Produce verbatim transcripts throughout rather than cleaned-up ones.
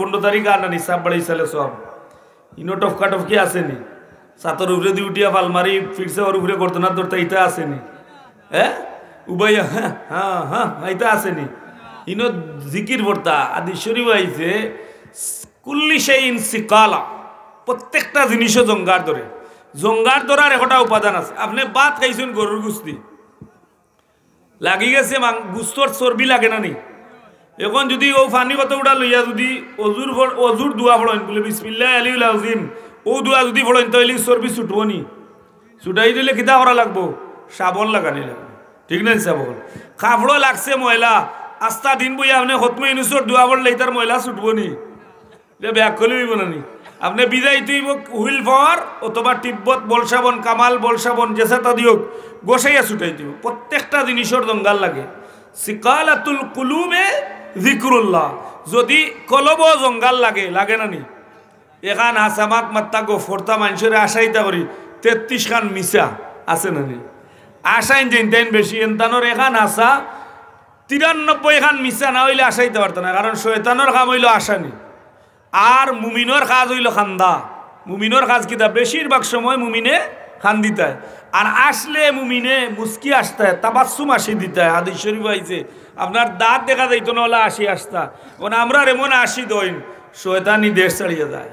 পনেরো তারিখ আর নানি সাব বাড়ি সালে সব। ইনো টফকা টফকি আছে নি? ছাতর উপরেদি উঠিয়া ফাল মারি ফিরছে ওর উপরে করতে না ধরতে ইটা আছে নি? হ্যাঁ? উবাইয়া, হ্যাঁ, হ্যাঁ, হ্যাঁ, ইটা আছে নি? ইনো জিকির পড়তা, হাদিস শরীফ আইছে, "কুল্লি শাইইন সিকালা।" প্রত্যেকটা জিনিসও জঙ্গার ধরে। জঙ্গার ধরার একটা উপাদান আছে। আপনে ভাত খাইছইন গরুর গুস্তি। লাগি গেছে মাং-, গুস্তর চর্বি লাগে না নি? এখন যুদি অউ পানি কতগুটা লইয়া যুদি অজুর ফর-, অজুর দোয়া পড়ইন, বুলে, "বিসমিল্লাহ আলিউল আজিম", অউ দোয়া যুদি পড়ইন, তাইলে চর্বি ছুটবো নি? ছুটাই দিলে কিতা করা লাগবো? সাবন লাগানি লাগবো। ঠিক না নি সাব অকল? কাপড়ো লাগছে ময়লা, আস্তা দিন বইয়া আপনে খতমে ইউনুসর দোয়া পড়লে ইতার ময়লা ছুটবো নি? ইটা ব্যাক করলে অইবো না নি? আপনে ভিজাইতে অইবো হুইল পাওয়ার অথবা তিব্বত বল সাবন, কামাল বল সাবন, যেসাতা দিউক, ঘষাইয়া ছুটাইতে অইবো। প্রত্যেকটা জিনিসর জঙ্গার লাগে। সিকালাতুল কুলুবে জিকরুল্লাহ। যুদি কলবো জঙ্গার লাগে, লাগে না নি? এখান হাছা মাত মাত্তা গফ করতা মানষরে আশাইতা করি, তেত্রিশ খান মিছা আছে না নি? আশাইন যেইন তাইন বেশি, এনতানোর এখান হাছা, তিরানব্বই খান মিছা না অইলে আশাইতা পারতা না, কারণ শয়তানর কাম অইলো আশানি। আর মুমিনর কাজ অইলো কান্দা। মুমিনর কাজ কিতা? বেশিরভাগ সময় মুমিনে কান্দিতায়, আর আসলে মুমিনে মুস্কি আসতায়, তাবাসসুম আসি দিতায়। হাদিস শরীফ আইছে, আপনার দাঁত দেখা যাইতো না, অলা আসি আসতা। কারণ আমরার এমন আসি দইন, শয়তানি দেশ ছাড়িয়া যায়।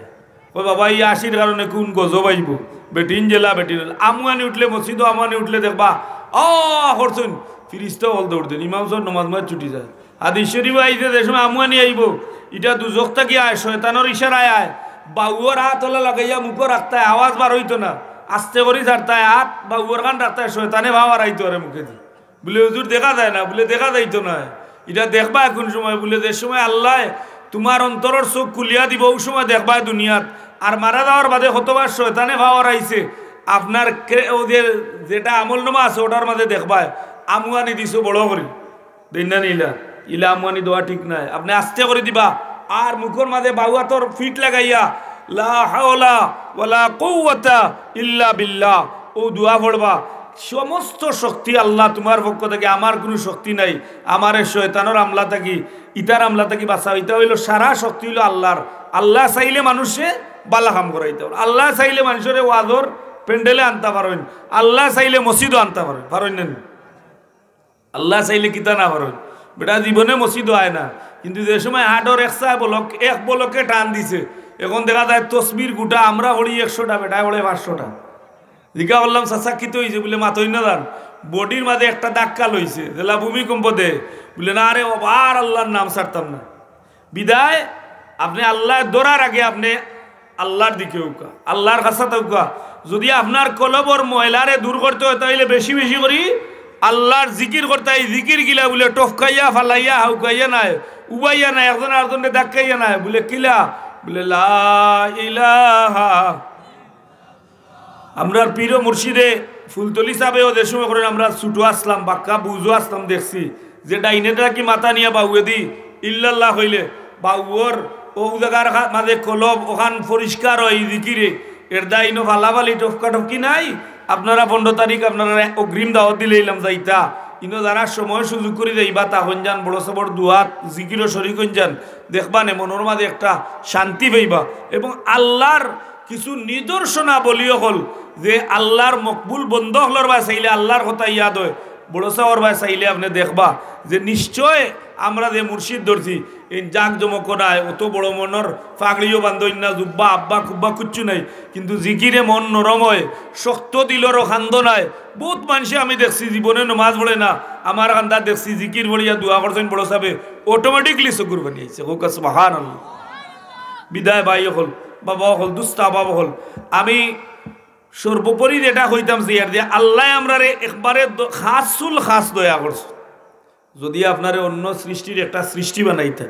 ও বাবা, ই আসির কারণে কুন গজব আইবো? বেটিন জেলা, বেটিন জেলা। আমুয়ানি উঠলে, মসজিদো আমুয়ানি উঠলে দেখবা, আ, করছইন, ফিরিস্তা অকল দৌড় দেইন, ইমাম সাব নমাজ মাঝ ছুটি যায়। হাদিস শরীফ আইছে, যে সময় আমুয়ানি আইবো, ইটা দুজখ থাকি আয়, শয়তানর ইশারায় আয়। বাউর আত অলা লাগাইয়া মুখো রাখতায়, আওয়াজ বার অইতো না। আস্তে করি ছাড়তায়, আত বাউর খান রাখতায়, শয়তানে ভাও আড়াইতো আরে মুখেদি। বুলে, "হুজুর, দেখা যায় না।" বুলে, "দেখা যাইতো না।" ইটা দেখবায় কুন সময়? বুলে, "যে সময় আল্লায় তুমার অন্তরর চউখ খুলিয়া দিবো, অউ সময় দেখবায় দুনিয়াত।" আর মারা যাওয়ার বাদে কতবার শয়তানে ভাও আড়াইছে, আপনার ক্রে-, অউ যে, যেটা আমলনামা আছে, ওটার মাঝে দেখবায়, আমুয়ানি দিছো বড় করি। দেইন না নি ইলা? ইলা আমুয়ানি দেওয়া ঠিক নায়। আপনে আস্তে করি দিবা, আর মুখর মাঝে বাউ আতর ফিট লাগাইয়া, "লা হাওলা ওয়ালা কুওয়াতা ইল্লা বিল্লাহ", অউ দোয়া পড়বা, "সমস্ত শক্তি আল্লাহ তুমার পক্ষ থাকি, আমার কুনু শক্তি নাই, আমারে শয়তানর হামলা থাকি, ইতার হামলা থাকি বাঁচাও।" ইটা অইলো সারা শক্তি অইলো আল্লার। আল্লায় চাইলে মানষে বালা কাম করাইতা পারইন, আল্লায় চাইলে মানষরে ওয়াজর প্যান্ডেলে আনতা পারইন, আল্লায় চাইলে মসজিদো আনতা পারইন, পারইন না নি? আল্লায় চাইলে কিতা না পারইন? বেটা জীবনে মসজিদো আয় না, কিন্তু যে সময় হাটর এক চায় বলক, এক বলকে টান দিছে, এখন দেখা যায় তসবির গুটা আমরা পড়ি একশোটা, বেটায় পড়ে পাঁচশোটা। জিকা করলাম, "চাচা, কিতা অইছে?" বুলে, "মাতইন না জান, বডির মাঝে একটা ধাক্কা লইছে, যেলা ভূমিকম্প দে।" বুলে, "না রে বাবা, আর আল্লার নাম ছাড়তাম না।" বিদায় আপনে আল্লায় ধরার আগে আপনে আল্লার দিকে অউকা, আল্লার কাছে থাকউকা। যুদি আপনার কলবর ময়লারে দূর করতে অয়, তাইলে বেশি বেশি করি আল্লার জিকির করতা। ই জিকির গিলা বুলে টফকাইয়া, ফালাইয়া, হাউকাইয়া নায়, উবাইয়া নায়, একজন আরজনরে ধাক্কাইয়া নায়। বুলে, "কিলা?" বুলে, "লা ইলাহা।" আমরার পীর ও মুর্শিদে ফুলতলি সাহেবেও যে সময় করেন, আমরা ছুটো আসলাম, বাক্কা বুঝো আসলাম, দেখছি যে ডাইনে ডাকি মাথা নিয়া বাউয়েদি ইল্লাল্লাহ কইলে, বাউর ও জাগার খা-, মাঝে কলব, ওখান পরিষ্কার অয় ই জিকিরে। এর দা ইনো ফালাফালি টফকা টফকি নাই। আপনারা পনেরো তারিখ আপনারা অগ্রিম দাওয়াত দিলাইলাম যাইতা। ইনো যারা সময় সুযোগ করি যাইবা, তা হইন যান, বড় সাবর দোয়াত, জিকিরও শরিক হইন যান। দেখবা নে মনর মাঝে একটা শান্তি পাইবা। এবং আল্লার কিছু নিদর্শনাবলী অকল যে আল্লার মকবুল বন্দা অকলর বায় চাইলে আল্লার কথা ইয়াদ অয়, বড় সাবর বায় চাইলে আপনে দেখবা যে নিশ্চয় আমরা যে মুর্শিদ ধরছি, এই জাঁকজমক নাই, অত বড় মনর পাগড়িও বান্ধইন না, জুব্বা, আব্বা, কুব্বা কিচ্ছু নাই, কিন্তু জিকিরে মন নরম অয়, শক্ত দিলরও কান্দো নাই। বউত মানষে আমি দেখছি জীবনে নমাজ পড়ে না, আমার কান্দাত দেখছি জিকির পড়িয়া দোয়া করছইন বড় সাবে, automatically চকুর পানি আইছে। কউক্কা সুবহানাল্লাহ। বিদায় ভাই অকল, বাবা অকল, দুস্ত আহবাব অকল, আমি সর্বোপরি যেটা কইতাম যে ইয়ার যে আল্লায় আমরারে একবারে দ-, খাসুল খাস দয়া করছে। যুদি আপনারে অন্য সৃষ্টির একটা সৃষ্টি বানাইতা,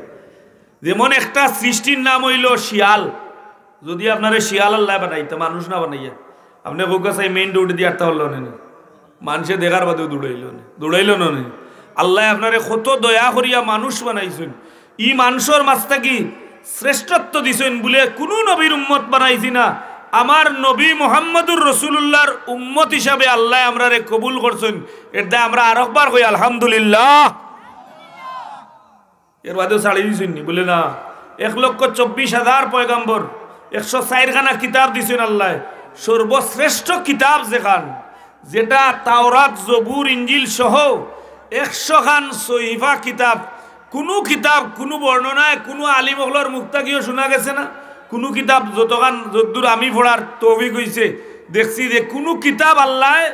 যেমন একটা সৃষ্টির নাম অইলো শিয়াল, যুদি আপনারে শিয়াল আল্লায় বানাইতা, মানুষ না বানাইয়া, আপনে কউক্কা চাই main road দি আটতা পারলো না নি? মানষে দেখার বাদেও দৌড়াইলো না, দৌড়াইলো না নি? আল্লায় আপনারে কত দয়া করিয়া মানুষ বানাইছইন, ই মানষর মাঝ থাকি শ্রেষ্ঠত্ব দিছইন বুলে কুনু নবীর উম্মত বানাইছি না। আমার নবী মুহাম্মদুর রাসূলুল্লাহর উম্মত হিসাবে আল্লায় আমরারে কবুল করছইন। এর দায় আমরা আরকবার কই আলহামদুলিল্লাহ। এর বাদেও ছাড়ি দিছইন নি? বুলে না। এক লক্ষ চব্বিশ হাজার পয়গাম্বর, একশো চাইরখানা কিতাব দিছইন আল্লায়। সর্বশ্রেষ্ঠ কিতাব যেখান, যেটা তাওরাত, জবুর, ইঞ্জিল সহ একশো খান সহিফা কিতাব, কুনু কিতাব, কুনু বর্ণনায়, কুনু আলিম অকলর মুখ থাকিও শুনা গেছে না। কুনু কিতাব যতখান, যদ্দুর আমি পড়ার তৌফিক অইছে, দেখছি যে কুনু কিতাব আল্লায়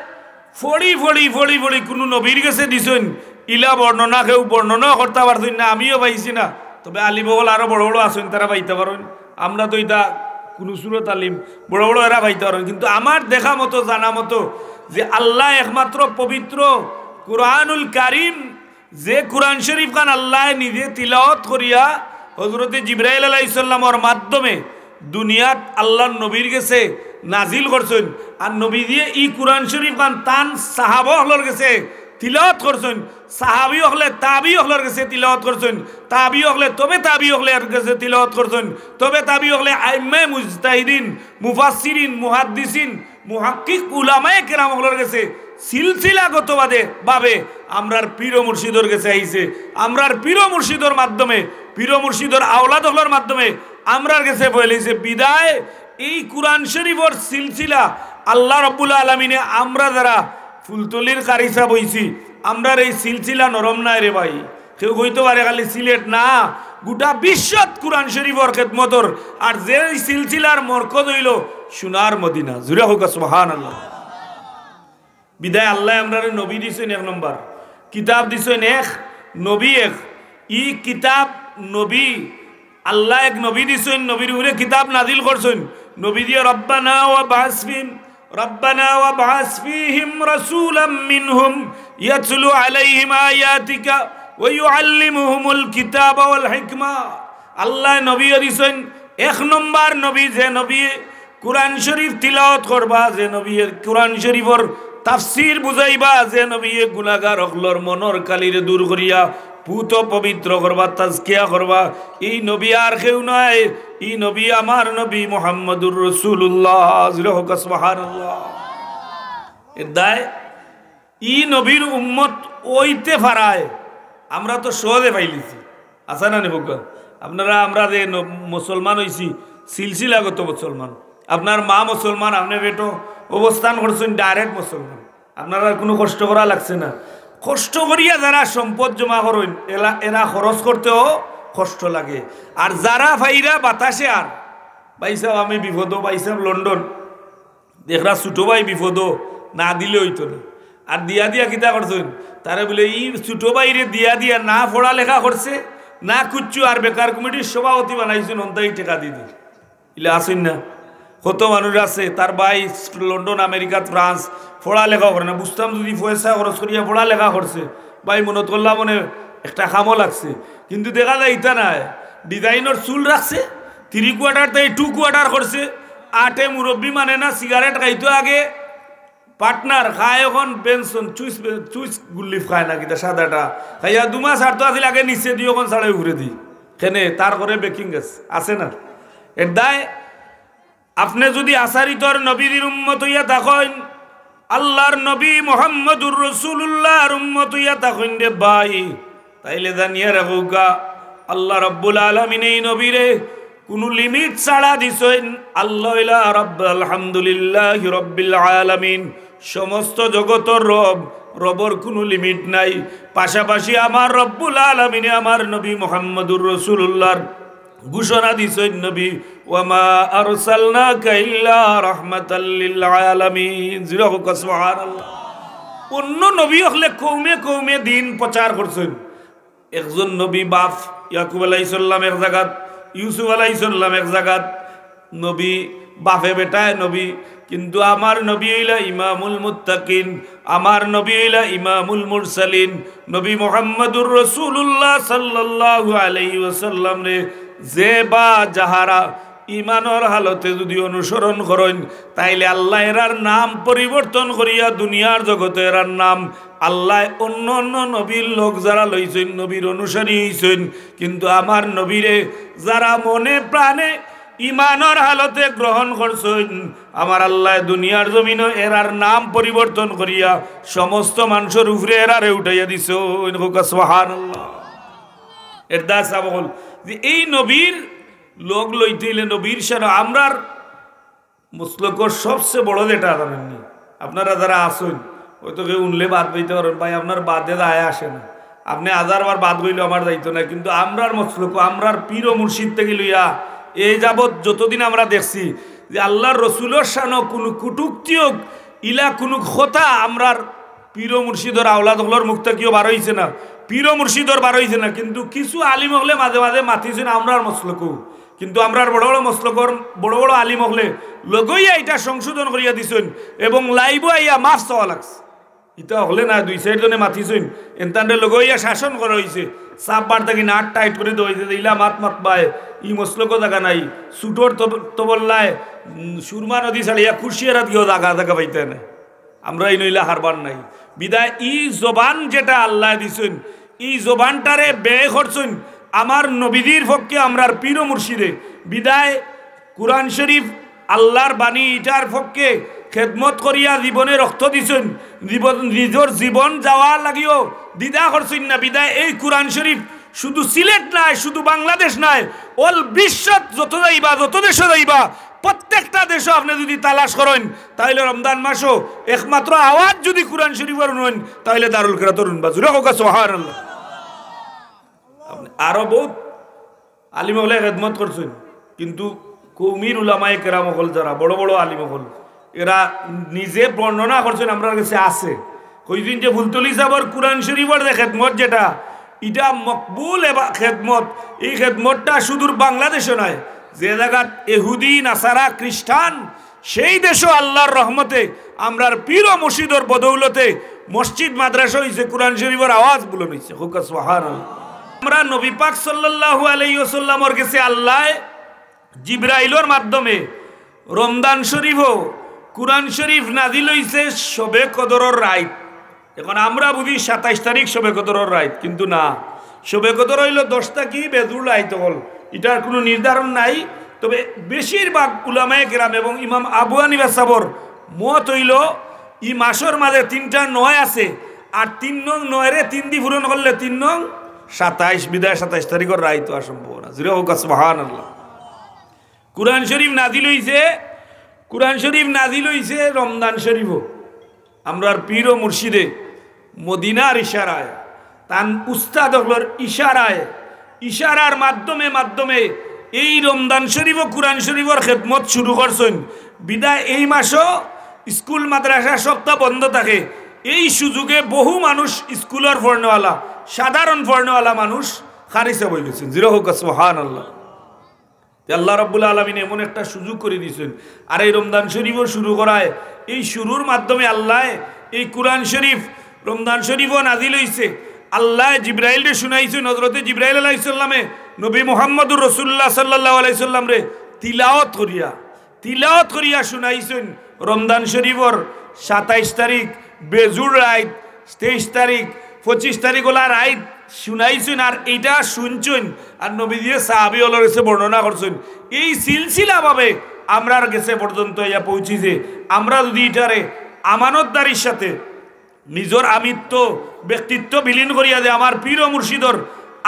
ফড়ি ফড়ি ফড়ি ফড়ি কুনু নবীর গেছে দিছইন, ইলা বর্ণনা কেউ বর্ণনাও করতা পারছইন না, আমিও পাইছি না। তবে আলিম অকল আরো বড় বড় আছইন, তারা পাইতা পারইন। আমরা তো ইতা কুনু সুরত আলিম, বড় বড় এরা পাইতা পারইন। কিন্তু আমার দেখা মতো, জানা মতো যে আল্লায় একমাত্র পবিত্র কুরআনুল কারীম, যে কুরআন শরীফ খান আল্লায় নিজে তিলাওয়াত করিয়া হযরতে জিব্রাইল আলাইহিস সালামর মাধ্যমে দুনিয়াত আল্লার নবীর গেছে নাজিল করছইন, আর নবীজিয়ে ই কুরআন শরীফ খান তান সাহাবা অকলর গেছে তিলাওয়াত করছইন, সাহাবী অকলে তাবি অকলর গেছে তিলাওয়াত করছইন, তাবি অকলে তবে তাবি অকলর গেছে তিলাওয়াত করছইন, তবে তাবি অকলে আইম্মায়ে মুজতাহিদিন, মুফাসসিরিন, মুহাদ্দিসিন, মুহাক্কিক উলামায়ে কেরাম অকলর গেছে সিলসিলাগত বাদে ভাবে আমরার পীর ও মুর্শিদর গেছে আইছে, আমরার পীর ও মুর্শিদর মাধ্যমে, পীর ও মুর্শিদর আওলাদ অকলর মাধ্যমে আমরার গেছে ফয়লাইছে। বিদায় এই কুরআন শরীফর সিলসিলা আল্লাহ রাব্বুল আলামিনে আমরা যারা ফুলতলির কারি সাব অইছি, আমরার এই সিলসিলা নরম নায় রে ভাই। কেউ কইতো পারে খালি সিলেট না, গুটা বিশ্বত কুরআন শরীফর খেদমতর, আর যে সিলসিলার মরকজ অইলো সোনার মদিনা। জুরে কউক্কা সুবহানাল্লাহ। বিদায় আল্লায় আমরারে নবী দিছইন এক নম্বর, কিতাব দিছইন এক, নবী এক। ই কিতাব, নবী, আল্লায় এক নবী দিছইন, নবীর উপরে কিতাব নাজিল করছইন। নবীজিয়ে রব্বানা ওয়াবআস ফিহিম, রব্বানা ওয়াবআস ফিহিম রাসূলাম মিনহুম ইয়াতলু আলাইহিম আয়াতিকা ওয়া ইউআল্লিমুহুমুল কিতাবা ওয়াল হিকমা। আল্লায় নবীও দিছইন এক নম্বর নবী, যে নবী কুরআন শরীফ তিলাওয়াত করবা, যে নবীয়ে কুরআন শরীফর তাফসীর বুঝাইবা, যে নবীয়ে গুনাহগার অকলর মনর কালিরে দূর করিয়া পুত পবিত্র করবা, তাজকিয়া করবা, ই নবী আর কেউ নায়, ই নবী আমার নবী মুহাম্মদুর রাসূলুল্লাহ। জুরে কউক্কা সুবহানাল্লাহ। এর দায় ই নবীর উম্মত অইতে পারায় আমরা তো সহজে পাইলিছি। আছে না নি কউক্কা? আপনারা, আমরা যে ন-, মুসলমান অইছি, সিলসিলাগত মুসলমান। আপনার মা মুসলমান, আপনে পেটো অবস্থান করছইন direct মুসলমান। আপনারার কুনু কষ্ট করা লাগছে না। কষ্ট করিয়া যারা সম্পদ জমা করইন, এলা-, এরা খরচ করতেও কষ্ট লাগে। আর যারা পাইরা বাতাসে আর, ভাইসাব আমি বিপদো, ভাইসাব লন্ডন, দেখরা ছোট ভাই বিপদো, না দিলে অইতো না। আর দিয়া দিয়া কিতা করছইন? তারে বুলে ই ছোট ভাইরে দিয়া দিয়া না পড়ালেখা করছে, না কুচ্ছু, আর বেকার কমিটির সভাপতি বানাইছইন, অন্তাই টেকা দি দি। ইলা আছইন না? কত মানুষ আছে, তার ভাই লন্ডন, আমেরিকাত, ফ্রান্স, পড়ালেখা করে না। বুঝতাম যদি পয়সা খরচ করিয়া পড়ালেখা করছে, ভাই মনত করলা মনে একটা কামো লাগছে। কিন্তু দেখা যায় ইতা নায়, design-র চুল রাখছে, three quarter থাকি two quarter করছে, আটে মুরব্বি মানে না, সিগারেট খাইতো আগে, partner খায় অখন বেনসন, চুইস বে-, চুইস গুল্লিফ খায় না কিতা সাদাটা, খাইয়া দুমাস আটতো আছিল আগে নিচেদি, অখন ছাড়ে উপরেদি। কেনে? তার ঘরে বেকিং গ্যাস আছে না? এর দায় আপনে যদি আশারিতর নবীর উম্মত অইয়া থাকইন, আল্লার নবী মুহাম্মদুর রাসূলুল্লাহর উম্মত অইয়া থাকইন রে ভাই, তাইলে জানিয়া রাখউক্কা, আল্লা রাব্বুল আলামিনে ই নবীরে কুনু limit ছাড়া দিছইন। আল্লা অইলা রাব্ব, আলহামদুলিল্লাহি রাব্বিল আলামিন, সমস্ত জগতর রব, রবর কুনু limit নাই। পাশাপাশি আমার রাব্বুল আলামিনে আমার নবী মুহাম্মদুর রাসূলুল্লাহর ঘোষণা দিছইন নবী, "ওয়া মা আরসালনাকা ইল্লা রাহমাতাল লিল আলামিন।" জুরে কউক্কা সুবহানাল্লাহ। অন্য নবী অকলে কওমে কওমে দ্বীন প্রচার করছইন। একজন নবী বাপ, ইয়াকুব আলাইহিস সালাম এক জাগাত, ইউসুফ আলাইহিস সালাম এক জাগাত, নবী, বাপে বেটায় নবী, কিন্তু আমার নবী অইলা ইমামুল মুত্তাকিন, আমার নবী অইলা ইমামুল মুরসালিন, নবী মুহাম্মাদুর রাসূলুল্লাহ সাল্লাল্লাহু আলাইহি ওয়াসাল্লামরে যে বা যাহারা ইমানর হালতে যুদি অনুসরণ করইন, তাইলে আল্লায় এরার নাম পরিবর্তন করিয়া দুনিয়ার জগতে এরার নাম আল্লায় অন্য অন্য নবীর লোক যারা লইছইন, নবীর অনুসারী অইছইন, কিন্তু আমার নবীরে যারা মনে প্রাণে ইমানর হালতে গ্রহণ করছইন, আমার আল্লায় দুনিয়ার জমিনো এরার নাম পরিবর্তন করিয়া সমস্ত মানষর উপরে এরারে উঠাইয়া দিছইন। কউক্কা সুবহানাল্লাহ। এর দায় সাব অকল যে এই নবীর লগ লইতে অইলে নবীর শান। আমরার মসলকর সবচে বড় যেটা জানইননি, আপনারা যারা আছইন, হয়তো কেউ হুনলে বাদ পাইতা পারইন, ভাই, আপনার বাদে যায় আসে না, আপনে হাজার বার বাদ গইলেও আমার যাইতো না। কিন্তু আমরার মসলক, আমরার পীর ও মুর্শিদ থাকি লইয়া এই যাবৎ যতদিন আমরা দেখছি যে আল্লার রসুলর শানো কুনু কুটুক্তি অউক, ইলা কুনু কথা আমরার পীর ও মুর্শিদর আওলাদ অকলর মুখ থাকিও বার অইছে না, পীর ও মুর্শিদর বার অইছে না। কিন্তু কিছু আলিম অকলে মাঝে মাঝে মাতিছইন আমরার মসলকও, কিন্তু আমরার বড় বড় মসলকর বড় বড় আলিম অকলে লগইয়া ইটা সংশোধন করিয়া দিছইন এবং live-ও আইয়া মাফ চাওয়া লাগছে। ইটা অকলে না, দুই চাইর জনে মাতিছইন, এনতানরে লগইয়া শাসন করা অইছে, সাববার থাকি নাট টাইট করি দেওয়া অইছে যে ইলা মাত মাতবায়, ই মসলকো জাগা নাই, সুটর তব-, তবল্লায়, উম, সুরমা নদী ছাড়িয়া কুশিয়ারাত গিয়াও জাগা জাগা পাইতা না। আমরা ইনো ইলা হারবার নাই। বিদায় ই জবান যেটা আল্লায় দিছইন, ই জবানটারে ব্যয় করছইন আমার নবীজির পক্ষে, আমরার পীর ও মুর্শিদে। বিদায় কুরআন শরীফ আল্লার বাণী, ইটার পক্ষে খেদমত করিয়া জীবনে রক্ত দিছইন, জীবন, নিজর জীবন যাওয়ার লাগিও দ্বিধা করছইন না। বিদায় এই কুরআন শরীফ শুধু সিলেট নায়, শুধু বাংলাদেশ নায়, all বিশ্বত যত যাইবা, যত দেশো যাইবা, প্রত্যেকটা দেশো আপনে যুদি তালাশ করইন, তাইলে রমজান মাসো একমাত্র আওয়াজ যুদি কুরআন শরীফর হুনইন, তাইলে দারুল কেরাতর হুনবা। জুরে কউক্কা সুবহানাল্লাহ। আপনে আরো বউত আলিম অকলে খেদমত করছইন, কিন্তু কওমির উলামায়ে কেরাম অকল যারা বড় বড় আলিম অকল, এরা নিজে বর্ণনা করছইন, আমরার গেছে আছে। কইছইন যে ফুলতলি সাবর কুরআন শরীফর যে খেদমত যেটা, ইটা মকবুল এবা-, খেদমত। এই খেদমতটা সুদূর বাংলাদেশো নায়, যে জাগাত এহুদি, নাসারা, খ্রিস্টান, সেই দেশো আল্লার রহমতে, আমরার পীর ও মুর্শিদর বদৌলতে মসজিদ মাদ্রাসা অইছে, কুরআন শরীফর আওয়াজ বুলন্দ অইছে। কউক্কা সুবহানাল্লাহ। আমরা নবী পাক সাল্লাল্লাহু আলাইহি ওয়াসাল্লামর গেছে আল্লায় জিব্রাইলর মাধ্যমে রমজান শরীফো কুরআন শরীফ নাজিল অইছে শবে কদরর রাইত। এখন আমরা বুঝি সাতাইশ তারিখ শবে কদরর রাইত, কিন্তু না, শবে কদর অইলো দশ থাকি বেজুড় রাইত অকল, ইটার কুনু নির্ধারণ নাই। তবে বেশিরভাগ উলামায়ে কেরাম এবং ইমাম আবু হানিফা সাবর মত অইলো ই মাসর মাঝে তিনটা নয় আছে, আর তিন নং নয়রে তিন দি পূরণ করলে তিন নং সাতাইশ, বিদায় সাতাইশ তারিখর রাইত অওয়ার সম্ভাবনা। জুরে কউক্কা সুবহানাল্লাহ। কুরআন শরীফ নাজিল অইছে, কুরআন শরীফ নাজিল অইছে রমজান শরীফো। আমরার পীর ও মুর্শিদে মদিনার ইশারায়, তান উস্তাদ অকলর ইশারায়, ইশারার মাধ্যমে, মাধ্যমে এই রমজান শরীফো কুরআন শরীফর খেদমত শুরু করছইন। বিদায় এই মাসো স্কুল মাদ্রাসা সবতা বন্ধ থাকে। এই সুযোগে বহু মানুষ, স্কুলর পড়নেওয়ালা, সাধারণ পড়নেওয়ালা মানুষ কারি সাব অইগেছইন। জুরে কউক্কা সুবহানাল্লাহ। তে আল্লাহ রাব্বুল আলামিন এমন একটা সুযোগ করি দিছইন। আর এই রমজান শরীফো শুরু করায়, এই শুরুর মাধ্যমে আল্লায় এই কুরআন শরীফ, রমজান শরীফো নাজিল অইছে। আল্লায় জিব্রাইলরে শুনাইছইন, হযরতে জিব্রাইল আলাইহিস সালামে নবী মুহাম্মদুর রাসূলুল্লাহ সাল্লাল্লাহু আলাইহি সাল্লামরে তিলাওয়াত করিয়া, তিলাওয়াত করিয়া শুনাইছইন রমজান শরীফর সাতাইশ তারিখ বেজুড় রাইত, তেইশ তারিখ, পঁচিশ তারিখ অলা রাইত শুনাইছইন, আর ইটা শুনছইন, আর নবীজিয়ে সাহাবী অকলর গেছে বর্ণনা করছইন। এই সিলসিলাভাবে আমরার গেছে পর্যন্ত আইয়া পৌঁছিছে। আমরা যুদি ইটারে আমানতদারির সাথে নিজর আমিত্ব, ব্যক্তিত্ব বিলীন করিয়া যে আমার পীর ও মুর্শিদর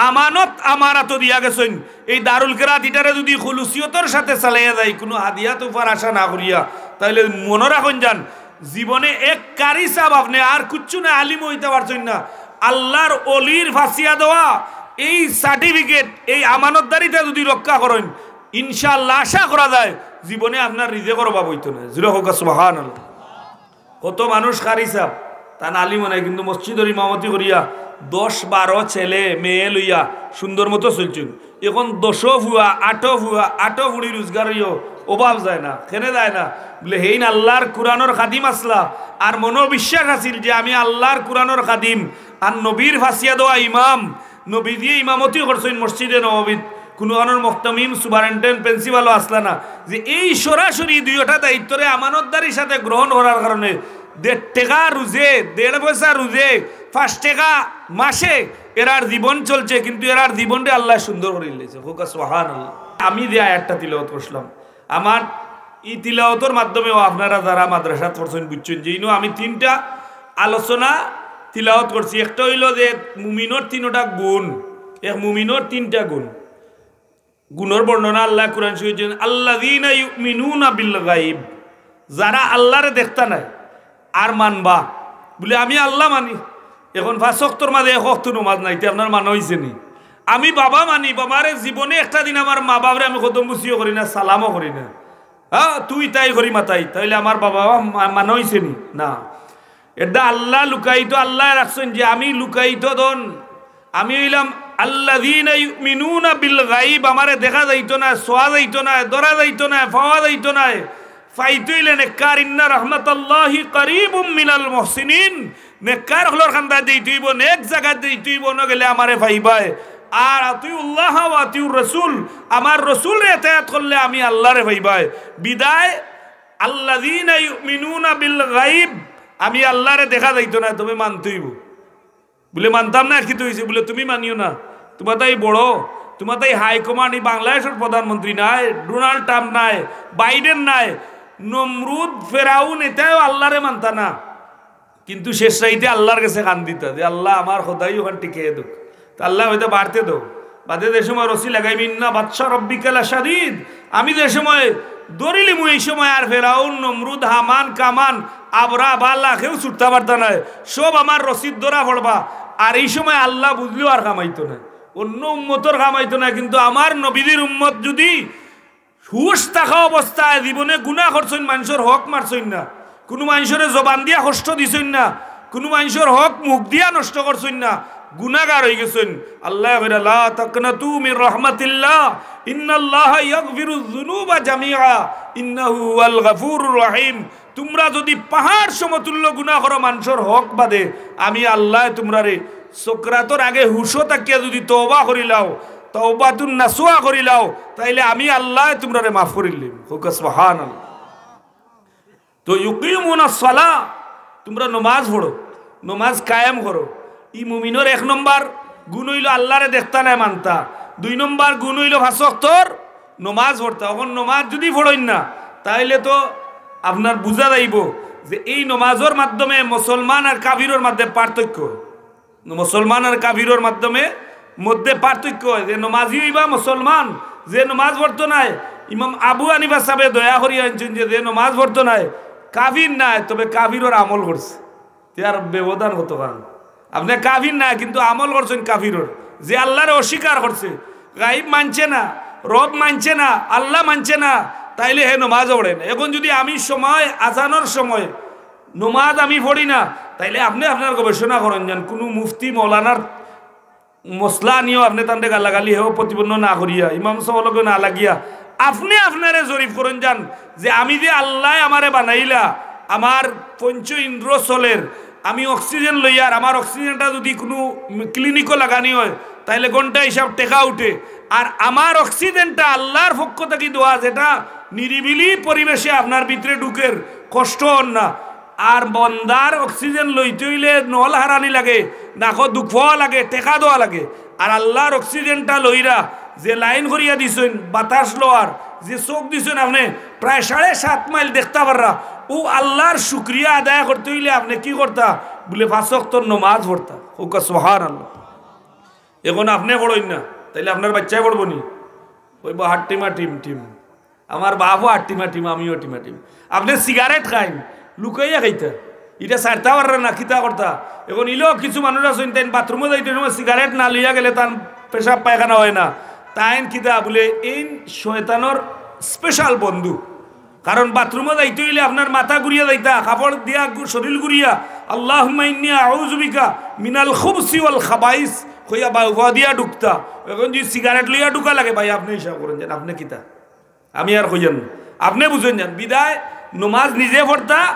আমানত আমার আতো দিয়া গেছইন, এই দারুল কেরাত ইটারে যুদি খুলুসিয়তর সাথে চালাইয়া যাই, কুনু হাদিয়া তুফার আশা না করিয়া, তাইলে মনো রাখইন যান, জীবনে এক কারি সাব আপনে আর কুচ্ছু না, আলিম অইতা পারছইন না। আল্লার অলির ফাঁসিয়া দেওয়া এই সার্টিফিকেট, এই আমানতদারিটা যুদি রক্ষা করইন, ইনশাআল্লাহ আশা করা যায় জীবনে আপনার রিজেকর অভাব অইতো নায়। জুরে কউক্কা সুবহানাল্লাহ। কত মানুষ কারি সাব, তান আলিমও নায়, কিন্তু মসজিদর ইমামতি করিয়া দশ বারো ছেলে মেয়ে লইয়া সুন্দর মতো চলছইন। এখন দশো ফুয়া, আটো ফুয়া, আটো ফুড়ি রোজগার অইও, অভাব যায় না, কেনে যায় না? বুলে, "হেইন আল্লার কুরআনর খাদিম আছলা, আর মনো বিশ্বাস আছিল যে আমি আল্লার কুরআনর খাদিম, আর নবীর ফাঁসিয়া দেওয়া ইমাম, নবীজিয়ে ইমামতি করছইন মসজিদে নববীত, কুনুখানোর মুহতামিম, সুপারিনটেন্ডেন্ট, প্রিন্সিপালও আছলা না, যে এই সরাসরি দুইওটা দায়িত্বরে আমানতদারির সাথে গ্রহণ করার কারণে দেড় টেকা রুজে, দেড় পয়সা রুজে, পাঁচ টেকা মাসে এরার জীবন চলছে, কিন্তু এরার জীবনরে আল্লায় সুন্দর করিলাইছে।" কউক্কা সুবহানাল্লাহ। আমি যে আয়াতটা তিলাওয়াত করছিলাম, আমার ই তিলাওয়াতর মাধ্যমেও আপনারা যারা মাদ্রাসাত পড়ছইন বুঝছইন যে ইনো আমি তিনটা আলোচনা তিলাওয়াত করছি। একটা অইলো যে মুমিনর তিনটা গুণ, এক মুমিনর তিনটা গুণ। গুণর বর্ণনা আল্লায় কুরআন শরীফ দিছইন, "আল্লাযীনা ইউমিনুনা বিল গায়ব", যারা আল্লারে দেখতা নায় আর মানবা। বুলে, "আমি আল্লা মানি, এখন পাঁচ ওয়াক্তর মাঝে এক ওয়াক্ত নমাজ নাই, তে আপনার মানা অইছে নি? আমি বাবা মানি, বাবারে জীবনে একটা দিন আমার মা বাবারে আমি কদম বুসিও করি না, সালামও করি না, হ্যাঁ, তুই তাই করি মাতাই, তাইলে আমার বাবা মা-, মানা অইছে নি?" না। এরদায় আল্লা লুকায়িত, আল্লায় রাখছইন যে আমি লুকায়িত ধন, আমি অইলাম আল্লাযীনা ইউমিনুনা বিল গায়ব, আমারে দেখা যাইতো নায়, ছোয়া যাইতো নায়, ধরা যাইতো নায়, পাওয়া যাইতো নায়। পাইতে অইলে নেককার, ইন্না রাহমাতাল্লাহি কারীবুম মিনাল মুহসিনিন, নেককার অকলর কান্দায় যাইতে অইবো, নেক জাগাত যাইতে অইবো, অনো গেলে আমারে পাইবায়। আর আতিউল্লাহ ওয়া আতিউর রাসূল, আমার রসুলরে এতায়াত করলে আমি আল্লারে পাইবায়। বিদায় আল্লাযীনা ইউমিনুনা বিল গায়ব, আমি আল্লারে দেখা যাইতো নায়, তবে মানতে অইবো। বুলে, "মানতাম না, কিতা অইছে?" বুলে, "তুমি মানিও না, তুমার তাই বড়, তুমার তাই হাই কমান্ড, ই বাংলাদেশর প্রধানমন্ত্রী নায়, ডোনাল্ড ট্রাম্প নায়, বাইডেন নায়, নমরুদ, ফেরাউন, এতায়ও আল্লারে মানতা না।" কিন্তু শেষ রাইতে আল্লার গেছে কান্দিতা যে, "আল্লা, আমার খোদাই অখান টিকে দেউক।" তে আল্লায় কইতা, "বাড়তে দেও।" বাদে যে সময় রশি লাগাইবো, "ইন্না বাতশা রাব্বিকা লাশাদীদ।" আমি যে সময় ধরিলিমু, এই সময় আর ফেরাউন, নমরুদ, হামান, কামান, আবরা, বালা কেউ ছুটতা পারতা নায়, সব আমার রশিত ধরা পড়বা। আর এই সময় আল্লা বুঝলেও আর কামাইতো নায়, অন্য উম্মতর কামাইতো নায়, কিন্তু আমার নবীজির উম্মত যুদি হুশ থাকা অবস্থায় জীবনে গুনা করছইন, মানষর হক মারছইন না, কুনু মানষরে জবান দিয়া কষ্ট দিছইন না, কুনু মানষর হক মুখ দিয়া নষ্ট করছইন না, গুনাগার অইগেছইন। আল্লায় কইরা, "লা তাকনাতু মির রাহমাতিল্লাহ, ইন্নাল্লাহা ইয়াগফিরুয যুনুবা জামিআ, ইন্নাহু হুয়াল গাফুরুর রাহিম।" তুমরা যুদি পাহাড় সমতুল্য গুনা করো মানষর হক বাদে, আমি আল্লায় তুমরারে সকরাতর আগে হুশো থাকিয়া যুদি তওবা করিলাও, তওবাতুন নাসুহা করিলাও, তাইলে আমি আল্লায় তুমরারে মাফ করিলিমু। কউক্কা সুবহানাল্লাহ। তো ইউকিমুনাস সালাহ, তুমরা নমাজ পড়ো, নমাজ কায়েম করো। ই মুমিনর এক নম্বর গুণ অইলো আল্লারে দেখতা নায় মানতা, দুই নম্বর গুণ অইলো পাঁচ ওয়াক্তর নমাজ পড়তা। অখন নমাজ যুদি পড়ইন না, তাইলে তো আপনার বুঝা যাইবো যে এই নমাজর মাধ্যমে মুসলমান আর কাফিরর মধ্যে পার্থক্য। মুসলমান আর কাফিরর মাধ্যমে মধ্যে পার্থক্য অয় যে নমাজি অইবা মুসলমান, যে নমাজ পড়তো নায়। ইমাম আবু হানিফা সাবে দয়া করিয়া আনছইন যে, যে নমাজ পড়তো নায়, কাফির নায়, তবে কাফিরর আমল করছে। তে আর ব্যবধান কতখান? আপনে কাফির নায়, কিন্তু আমল করছইন কাফিরর। যে আল্লারে অস্বীকার করছে, গাইব মানছে না, রব মানছে না, আল্লা মানছে না, তাইলে হে নমাজও পড়ে না। এখন যুদি আমি সময়, আজানর সময় নমাজ আমি পড়ি না, তাইলে আপনে আপনার গবেষণা করইন যান, কুনু মুফতি মৌলানার মসলা আনিও আপনে তানরে গালাগালি হেও প্রতিপন্ন না করিয়া, ইমাম সাবর লগে না লাগিয়া, আপনে আপনারে জরিপ করইন যান যে আমি যে আল্লায় আমারে বানাইলা, আমার পঞ্চ ইন্দ্র চলের, আমি অক্সিজেন লইয়ার, আমার অক্সিজেনটা যুদি কুনু ক্লিনিকো লাগানি অয়, তাইলে ঘন্টা হিসাব টেকা উঠে। আর আমার অক্সিজেনটা আল্লার পক্ষ থাকি দেওয়া, যেটা নিরিবিলি পরিবেশে আপনার ভিতরে ঢুকের, কষ্ট অর না। আর বন্দার অক্সিজেন লইতে অইলে নল হারানি লাগে, নাকো দুখ পাওয়া লাগে, টেকা দেওয়া লাগে। আর আল্লার অক্সিজেনটা লইরা যে লাইন করিয়া দিছইন বাতাস লওয়ার, যে চোখ দিছইন আপনে প্রায় সাড়ে সাত মাইল দেখতা পাররা, অউ আল্লার শুকরিয়া আদায় করতে অইলে আপনে কি করতা? বুলে পাঁচ ওয়াক্তর নমাজ পড়তা। কউক্কা সুবহানাল্লাহ। এখন আপনে পড়ইন না, তাইলে আপনার বাইচ্চায় পড়বো নি? কইবো, "হাট্টিমা টিম টিম, আমার বাপও হাট্টিমা টিম, আমিও টিমা টিম।" আপনে সিগারেট খাইন, লুকাইয়া খাইতা, ইটা ছাড়তা পাররা না, কিতা করতা? এখন ইলো কিছু মানুষ আছইন, তাইন বাথরুমো যাইতে সময় সিগারেট না লইয়া গেলে তান পেশাব পায়খানা অয় না। তাইন কিতা বুলে, এইন শয়তানর স্পেশাল বন্ধু। কারণ বাথরুমো যাইতে অইলে আপনার মাথা ঘুরিয়া যাইতা, কাপড় দিয়া গু-, শরীল ঘুরিয়া, "আল্লাহুম্মা ইন্নী আউযু বিকা মিনাল খুবসি ওয়াল খাবাইস" কইয়া বাউ পাও দিয়া ঢুকতা। এখন যুদি সিগারেট লইয়া ঢুকা লাগে, ভাই, আপনে হিসাব করইন যান, আপনে কিতা? আমি আর কইয়ার না, আপনে বুঝইন যান। বিদায় নমাজ নিজে পড়তা,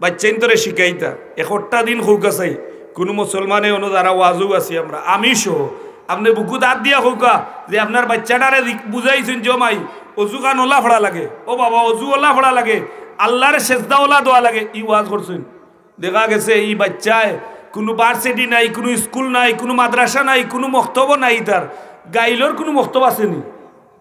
বাইচ্চাইন্তরে শিখাইতা। একটা দিন কউক্কা চাই, কুনু মুসলমানে অনো যারা ওয়াজো আছি আমরা, আমি সহ, আপনে বুকুত আত দিয়া কউক্কা যে আপনার বাইচ্চাটারে দি-, বুঝাইছইন, "ও মাই, অজু খান অলা পড়া লাগে, ও বাবা, অজু অলা পড়া লাগে, আল্লারে সেজদা অলা দেওয়া লাগে", ই ওয়াজ করছইন। দেখা গেছে ই বাইচ্চায় কুনু ভার্সিটি নাই, কুনু স্কুল নাই, কুনু মাদ্রাসা নাই, কুনু মক্তবও নাই, তার গাইলর কুনু মক্তব আছে নি?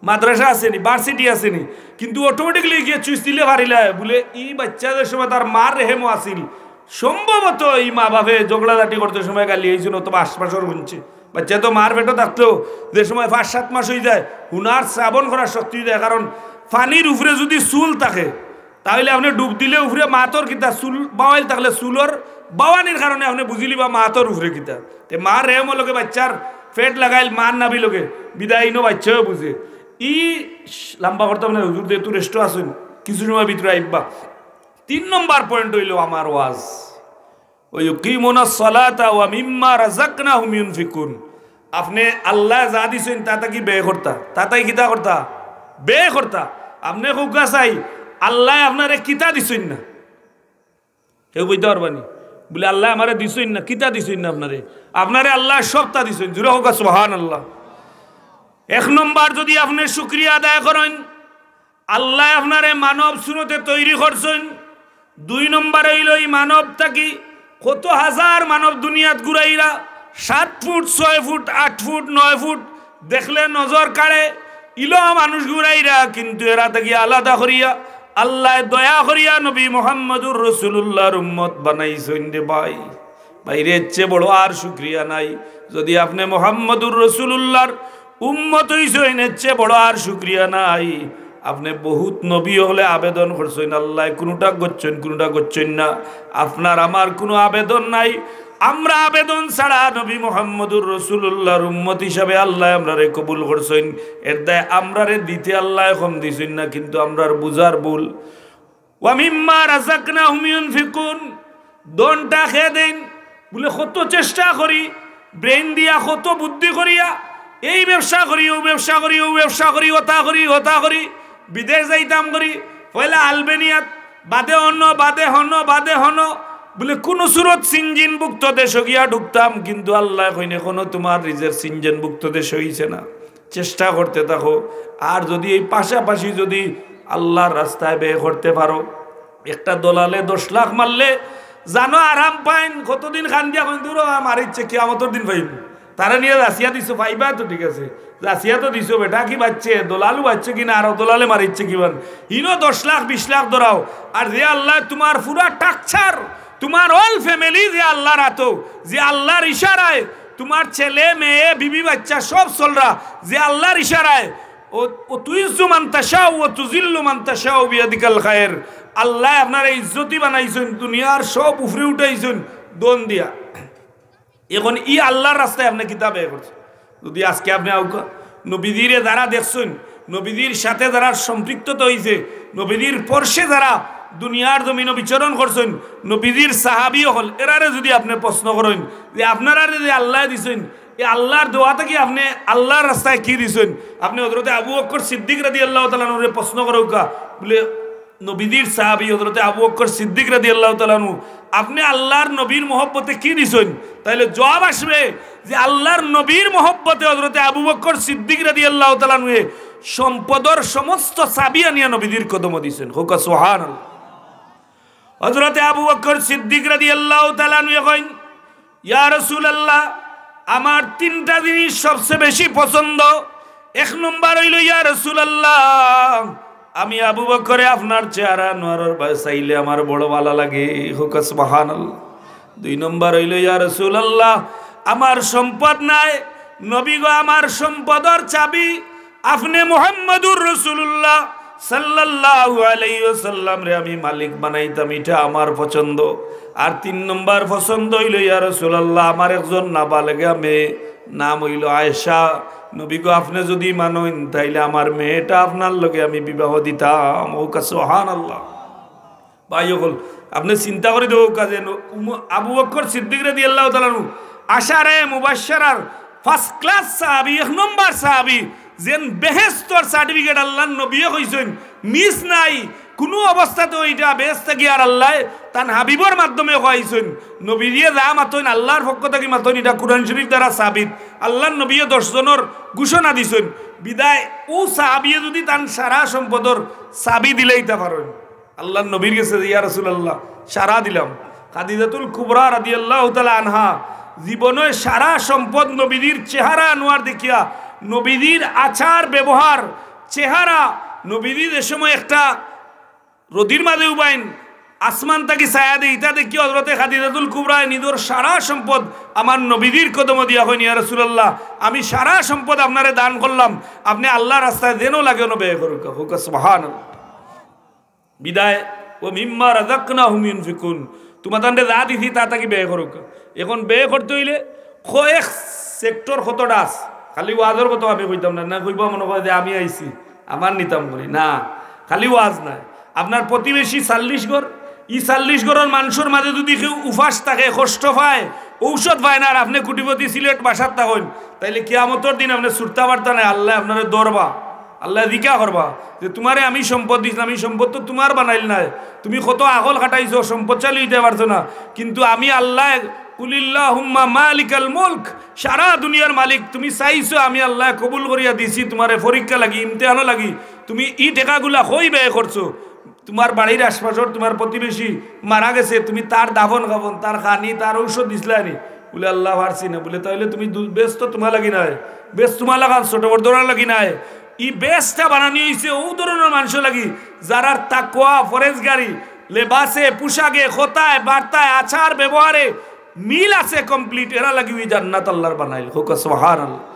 মাদ্রাসা আছে নি, ভার্সিটি আছে নি, কিন্তু automatically গিয়া চুইস দিলে পারিলায়। বুলে, ই বাইচ্চা যে সময় তার মার রেহেমো আছিল, সম্ভবত ই মা বাপে ঝগড়াঝাটি করতে সময় গালি অইছে, অথবা আশপাশর হুনছে, বাচ্চা তো মার পেটো থাকতেও যে সময় পাঁচ সাত মাস অইযায়, হুনার শ্রাবণ করার শক্তি অইযায়। কারণ পানির উপরে যুদি চুল থাকে, তাইলে আপনে ডুব দিলে উপরে মাতর কিতা, চুল বাওয়াইল থাকলে চুলর বাওয়ানির কারণে আপনে বুঝিলিবা মাতর উপরে কিতা। তে মার রেহেমর লগে বাচ্চার পেট লাগাইল, মার নাভি লগে, বিদায় ইনো বাচ্চাও বুঝে। ই লম্বা করতাম না হুজুর, যেহেতু রেস্টো আছইন, কিছু সময় ভিতরে আইবা। তিন নম্বর পয়েন্ট অইলো আমার ওয়াজ, ওয়া ইউকিমুনাস সালাতা ওয়া মিম্মা রাযাকনাহুম ইউনফিকুন। আপনে আল্লায় যা দিছইন, তা থাকি ব্যয় করতা। তা থাকি কিতা করতা? ব্যয় করতা। আপনে কউক্কা চাই, আল্লায় আপনারে কিতা দিছইন না? কেউ কইতা পারবা নি? বুলে, "আল্লায় আমারে দিছইন না, কিতা দিছইন না আপনারে?" আপনারে আল্লায় সবতা দিছইন। জুরে কউক্কা সুবহানাল্লাহ। এক নম্বর, যুদি আপনে শুকরিয়া আদায় করইন, আল্লায় আপনারে মানব সুরতে তৈরি করছইন। দুই নম্বর অইলো, ই মানব থাকি কত হাজার মানব দুনিয়াত ঘুরাইরা, সাত ফুট, ছয় ফুট, আট ফুট, নয় ফুট, দেখলে নজর কাড়ে, ইলা মানুষ ঘুরাইরা, কিন্তু এরা থাকি আলাদা করিয়া আল্লায় দয়া করিয়া নবী মুহাম্মদুর রাসূলুল্লাহর উম্মত বানাইছইন রে ভাই। ভাইরে, এর চেয়ে বড় আর শুকরিয়া নাই। যুদি আপনে মুহাম্মদুর রাসূলুল্লাহর উম্মত অইছইন, এর চেয়ে বড় আর শুকরিয়া নাই। আপনে বহুত নবী অকলে আবেদন করছইন, আল্লায় কুনুটা করছইন, কুনুটা করছইন না। আপনার আমার কুনু আবেদন নাই। আমরা আবেদন ছাড়া নবী মুহাম্মদুর রাসূলুল্লাহর উম্মত হিসাবে আল্লায় আমরারে কবুল করছইন। এর দায় আমরারে দিতে আল্লায় কম দিছইন না, কিন্তু আমরার বুঝার ভুল। "ওয়া মিম্মা রাযাকনাহুম ইউনফিকুন।" ধনটা কে দেইন? বুলে, "কত চেষ্টা করি, ব্রেইন দিয়া, কত বুদ্ধি করিয়া, এই ব্যবসা করি, অউ ব্যবসা করি, অউ ব্যবসা করি, অতা করি, অতা করি, বিদেশ যাইতাম করি, পয়লা আলবেনিয়াত, বাদে অনো, বাদে হনো, বাদে হনো।" বুলে, "কুনু সুরত সিনজিনভুক্ত দেশো গিয়া ঢুকতাম, কিন্তু আল্লায় কইন অখনো তুমার রিজেক সিনজিনভুক্ত দেশো অইছে না।" চেষ্টা করতে থাকো। আর যুদি এই পাশাপাশি যুদি আল্লাহর রাস্তায় ব্যয় করতে পারো, একটা দলালে দশ লাখ মারলে জানো আরাম পাইন, কতদিন কান্দিয়া কইন, "দূর হ, মারিচ্ছে, কিয়ামতর দিন পাইব।" তারে নিয়া যাচিয়া দিছো, পাইবা তো ঠিক আছে, যাচিয়া তো দিছো, বেটা কি বাঁচছে, দলালও বাঁচছে কি না, আরো দলালে মারিচ্ছে কি বান, ইনো দশ লাখ বিশ লাখ ধরাও। আর যে আল্লায় তুমার পুরা structure, তুমার all family যে আল্লাহর আতো, যে আল্লাহর ইশারায় তুমার ছেলে, মেয়ে, বিবি, বাচ্চা সব চলরা, যে আল্লাহর ইশারায়, ও, "ওয়া তুইজ্জু মান তাশাউ ওয়া তুজিল্লু মান তাশাউ বিয়াদিকাল খায়র।" আল্লায় আপনারে ইজ্জতি বানাইছইন, দুনিয়ার সব উপরে উঠাইছইন ধন দিয়া। এখন ই আল্লাহর রাস্তায় আপনে কিতা ব্যয় করছইন? যুদি আজকে আপনে আউক্কা, নবীজিরে যারা দেখছইন, নবীজির সাথে যারা সম্পৃক্ততা অইছে, নবীজির পরশে যারা দুনিয়ার জমিনো বিচরণ করছইন, নবীজির সাহাবী অকল, এরারে যুদি আপনে প্রশ্ন করইন যে আপনারারে যে আল্লায় দিছইন, ই আল্লাহর দেওয়া থাকি আপনে আল্লাহর রাস্তায় কি দিছইন? আপনে হযরতে আবু বকর সিদ্দিক রাদিয়াল্লাহু তাআলা আনহুরে প্রশ্ন করউক্কা, বুলে, নবীজির সাহাবী হযরতে আবু বকর সিদ্দিক রাদিয়াল্লাহু তাআলা আনহু, আপনে আল্লাহর নবীর মহব্বতে কি দিছইন? তাইলে জবাব আসবে যে আল্লাহর নবীর মহব্বতে হযরতে আবু বকর সিদ্দিক রাদিয়াল্লাহু তাআলা আনহুয়ে সম্পদর সমস্ত চাবি আনিয়া নবীজির কদমো দিছইন। কউক্কা সুবহানাল্লাহ। হযরতে আবু বকর সিদ্দিক রাদিয়াল্লাহু তাআলা আনহুয়ে কইন, "ইয়া রাসূলুল্লাহ, আমার তিনটা জিনিস সবচেয়ে বেশি পছন্দ। এক নম্বর অইলো, ইয়া রাসূলুল্লাহ, আমি আবু বকরে আপনার চেহারা আনোয়ারর বায় চাইলে আমার বড় ভালা লাগে।" কউক্কা সুবহানাল্লাহ। দুই নম্বর অইলো, ইয়া রাসূলুল্লাহ, আমার সম্পদ নাই, নবী গো, আমার সম্পদর চাবি আপনে মুহাম্মাদুর রাসূলুল্লাহ সাল্লাল্লাহু আলাইহি ওয়াসাল্লামরে আমি মালিক বানাইতাম, ইটা আমার পছন্দ। আর তিন নম্বর পছন্দ অইলো, ইয়া রাসূলুল্লাহ, আমার একজন নাবালেগা মেয়ে, নাম অইলো আয়েশা। নবী গো, আপনে যুদি মানইন, তাইলে আমার মেয়েটা আপনার লগে আমি বিবাহ দিতাম। কউক্কা সুবহানাল্লাহ। ভাই অকল, আপনে চিন্তা করি দেখউক্কা যে ন-, উম-, আবু বকর সিদ্দিক রাদিয়াল্লাহু তাআলা আনহু, আশারে মুবাশশারার first class সাহাবী, এক নম্বর সাহাবী, যেন বেহেস্তর certificate আল্লাহর নবীয়ে কইছইন, miss নাই, কুনু অবস্থাতেও ইটা বেহেস্ত থাকি আর আল্লায় তান হাবিবর মাধ্যমে কইছইন। নবীজিয়ে যা মাতইন, আল্লাহর পক্ষ থাকি মাতইন, ইটা কুরআন শরীফ দ্বারা সাবিত। আল্লাহর নবীয়ে দশ জনর ঘোষণা দিছইন। বিদায় অউ সাহাবীয়ে যুদি তান সারা সম্পদর চাবি দিলাইতা পারইন, আল্লাহর নবীর গেছে যে, "ইয়া রাসূলুল্লাহ, সারা দিলাম।" খাদিজাতুল কুবরা রাদিয়াল্লাহু তাআলা আনহা জীবনে সারা সম্পদ নবীজির চেহারা আনোয়ার দেখিয়া, নবীজির আচার ব্যবহার, চেহারা, নবীজি যে সময় একটা রদির মাঝে উবাইন, আসমান থাকি ছায়া দেয়, ইতা দেখি হযরতে খাদিজাতুল কুবরায় নিজর সারা সম্পদ আমার নবীজির কদমো দিয়া কইন, "ইয়া রাসূলুল্লাহ, আমি সারা সম্পদ আপনারে দান করলাম, আপনে আল্লাহর রাস্তায় যেন লাগে অনো ব্যয় করুক্কা।" কউক্কা সুবহানাল্লাহ। বিদায়, "ওয়া মিম্মা রাযাকনাহুম ইউনফিকুন।" তুমাতানরে যা দিছি তা থাকি ব্যয় করুক্কা। এখন ব্যয় করতে অইলে কয়েক সেক্টর কতটা আছে, খালি ওয়াজর কথা আমি কইতাম না, না কইবা মনে করে যে আমি আইছি, আমার নিতাম করি না, খালি ওয়াজ নায়। আপনার প্রতিবেশী চল্লিশ ঘর, ই চল্লিশ ঘরর মানষর মাঝে যুদি কেউ উপাস থাকে, কষ্ট পায়, ঔষধ পায় না, আর আপনে কোটিপতি সিলেট বাসাত থাকইন, তাইলে কিয়ামতর দিন আপনে ছুটতা পারতা নায়, আল্লায় আপনারে ধরবা। আল্লায় জিকা করবা যে, "তুমারে আমি সম্পদ দিছলাম, ই সম্পদ তো তুমার বানাইল নায়, তুমি কত আকল খাটাইছো, সম্পদশালী অইতে পারছো না, কিন্তু আমি আল্লায়, কুলিল্লাহুম্মা মালিকাল মুলক, সারা দুনিয়ার মালিক, তুমি চাইছো, আমি আল্লায় কবুল করিয়া দিছি তুমারে পরীক্ষা লাগি, ইমতিহানো লাগি, তুমি ই টেকাগুলা কই ব্যয় করছো?" তুমার বাড়ির আশপাশর তুমার প্রতিবেশী মারা গেছে, তুমি তার দাফন কাফন, তার খানি, তার ঔষধ দিছলায় নি? বুলে, "আল্লাহ, পারছি না।" বুলে, "তাইলে তুমি দু-, বেহেস্ত তুমার লাগি নায়, বেহেস্ত তুমার লাখান ছোট বড় ধরার লাগি নায়। ই বেহেস্ত বানানি অইছে অউ ধরনর মানষর লাগি, যারার তাকওয়া, পরেজগারি, লেবাসে, পোশাকে, কথায়, বার্তায়, আচার, ব্যবহারে মিল আছে complete, এরার লাগি অউ জান্নাত আল্লায় বানাইল।" কউক্কা সুবহানাল্লাহ।